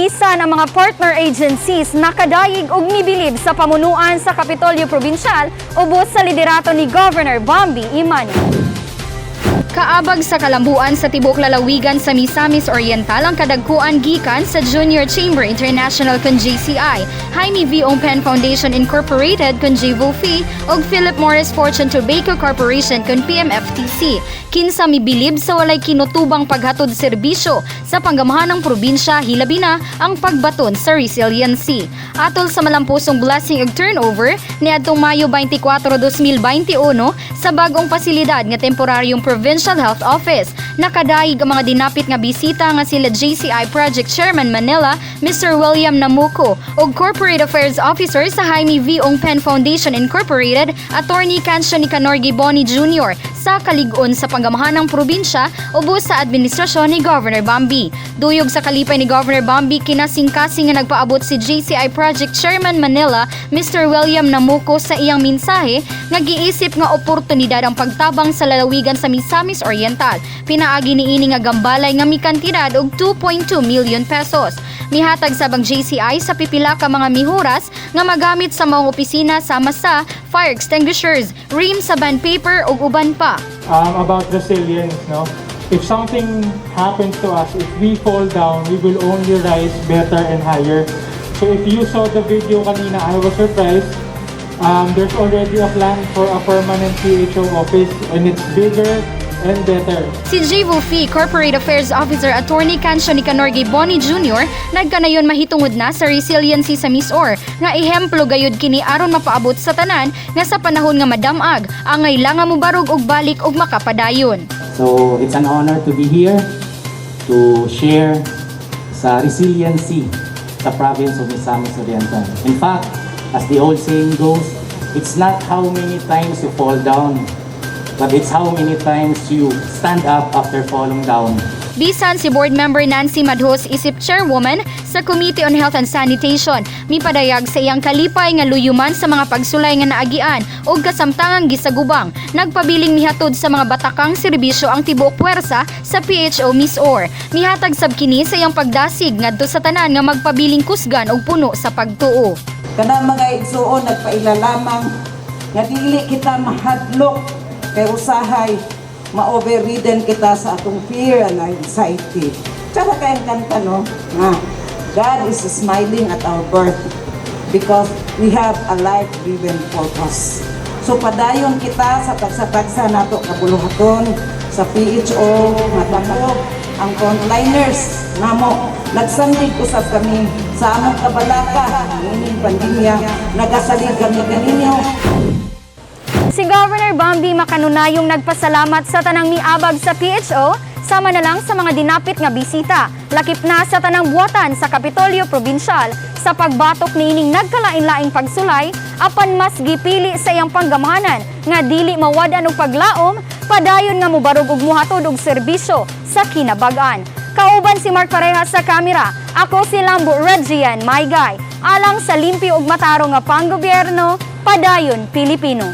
Bisan ang mga partner agencies nakadayig og mibilib sa pamunuan sa Kapitolyo Provincial ubos sa liderato ni Governor Bambi Emmanuel. Kaabag sa kalambuan sa tibuok lalawigan sa Misamis Oriental ang kadagkuan gikan sa Junior Chamber International kon JCI, Jaime V. Ongpin Foundation Incorporated kon JVOFI ug Philip Morris Fortune Tobacco Corporation kon PMFTC. Kinsa mibilib sa walay kinutubang paghatod serbisyo sa panggamahanang probinsya, hilabi na ang pagbaton sa resiliency. Atol sa malampusong blessing ug turnover niadtong Mayo 24, 2021 sa bagong pasilidad nga temporaryong Provincial Health Office. Nakadayig ang mga dinapit nga bisita nga sila JCI Project Chairman Manila, Mr. William Namuco, ug Corporate Affairs Officer sa Jaime V. Ongpin Foundation Incorporated, Attorney Cancio Nicanor Giboni Jr. sa kalig-on sa panggamahanang probinsya ubos sa administrasyon ni Governor Bambi. Duyog sa kalipay ni Governor Bambi, kinasingkasing nga nagpaabot si JCI Project Chairman Manila, Mr. William Namuco, sa iyang mensahe nga giisip nga oportunidad ang pagtabang sa lalawigan sa Misamis Oriental. Pinaagi niini nga gambalay nga mikantidad og 2.2 million pesos. Mihatag sab ang JCI sa pipila ka mga mihuras nga magamit sa mga opisina sama sa fire extinguishers, ream sa bond paper ug uban pa. About resilience, no? If something happens to us, if we fall down, we will only rise better and higher. So if you saw the video kanina, I was surprised. There's already a plan for a permanent PHO office and it's bigger and better. Si JVOFI Corporate Affairs Officer Attorney Cancio Nicanor Giboni Jr. nagkanayon mahitungod na sa resiliency sa MisOr nga ehemplo gayud kini aron mapaabot sa tanan nga sa panahon nga madamag angay lang nga mobarog og balik og makapadayon. So it's an honor to be here to share sa resiliency sa province of Misamis Oriental. In fact, as the old saying goes, it's not how many times you fall down, but it's how many times you stand up after falling down. Bisan si Board Member Nancy Madhos isip chairwoman sa Committee on Health and Sanitation, mipadayag sa iyang kalipay nga luyuman sa mga pagsulay nga naagian ug kasamtangang gisagubang. Nagpabiling mihatod sa mga batakang serbisyo ang tibuok puwersa sa PHO MisOr. Mihatag sab kini sa iyang pagdasig ngadto sa tanan nga magpabiling kusgan ug puno sa pagtuo. Kana mga igsuon, nagpaila lamang nga dili kita mahadlok kay usahay ma-overridden kita sa atong fear and anxiety. Tsaka kay ang kanta, no, nga God is smiling at our birth because we have a life-driven purpose. So padayon kita sa tagsa-tagsa nato kabuluhaton sa PHO, matamo ang frontliners namo. Nagsandig usab kami sa among kabalaka niining pandemya, nagasalig kami kaninyo. Si Governor Bambi makanunayong nagpasalamat sa tanang miabag sa PHO sama na lang sa mga dinapit nga bisita. Lakip na sa tanang buwatan sa Kapitolyo Provincial sa pagbatok niining nagkalain-laing pagsulay, apan mas gipili sa iyang panggamahanan nga dili mawad-an og paglaom, padayon nga mobarog og muhatod og serbisyo sa kinabag-an. Kauban si Mark Parejas sa kamera. Ako si Lambo Regian Maygay. Alang sa limpyo ug matarong nga panggobyerno, padayon Pilipino.